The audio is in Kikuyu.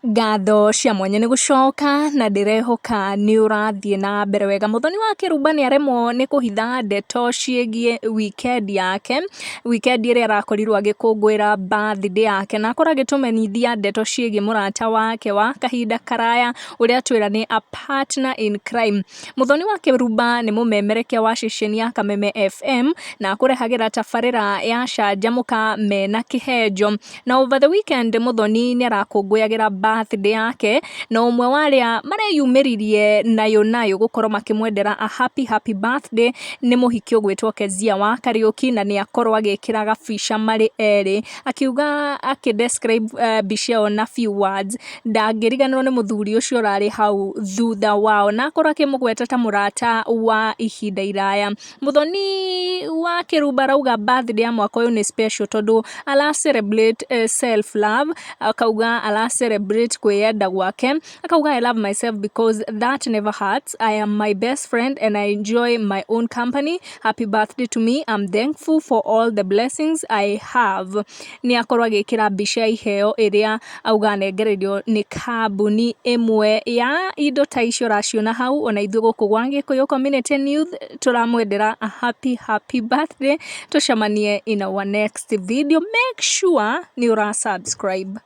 Ngatho cia mwanya nĩ gũcoka na ndĩrehoka nĩ ũrathiĩ na mbere wega. Mũthoni wa Kĩrumba nĩ aremwo nĩ kũhitha ndeto ciĩgiĩ weekend yake, weekend ĩrĩa arakorirwo agĩkũngũĩra birthday yake, na akorwo agĩtũmenyithia ndeto ciĩgiĩ mũrata wake wa kahinda karaya ũrĩa atwĩra nĩ a partner in crime. Mũthoni wa Kĩrumba nĩ mũmemerekia wa ceceni ya Kameme FM na akũrehagĩra tabarĩra ya Canjamũka mena Kĩhenjo. Na over the weekend Muthoni nĩ arakũngũyagĩra birthday yake, na ũmwe wa arĩa mareyumĩririe nayo nayo gũkorwo makĩmwendera a happy happy birthday nĩ mũhiki ũgwĩtwo Kezia wa Kariũki, na nĩ akorwo agĩkĩra gabica marĩ erĩ, akiuga akĩ describe mbica ĩyo na few words, ndangĩriganĩrwo nĩ mũthuri ũcio ũrarĩ hau thutha wao, na akorwo akĩmũgweta ta mũrata wa ihinda iraya. Muthoni wa Kĩrumba arauga birthday ya mwaka ũyũ nĩ special tondũ ara celebrate self love, akauga ara celebrate kwĩyenda gwake, akauga, "I love myself because that never hurts. I am my best friend and I enjoy my own company. Happy birthday to me. I'm thankful for all the blessings I have." Nĩ akorwo agĩkĩra mbica ya iheo ĩrĩa auga anengererio nĩ kambuni ĩmwe ya indo ta icio ũraciona hau. Ona ithuĩ gũkũ gwa Gĩkũyũ Community News tũramwendera a happy happy birthday. Tũcemanie in our next video. Make sure nĩ ũra subscribe.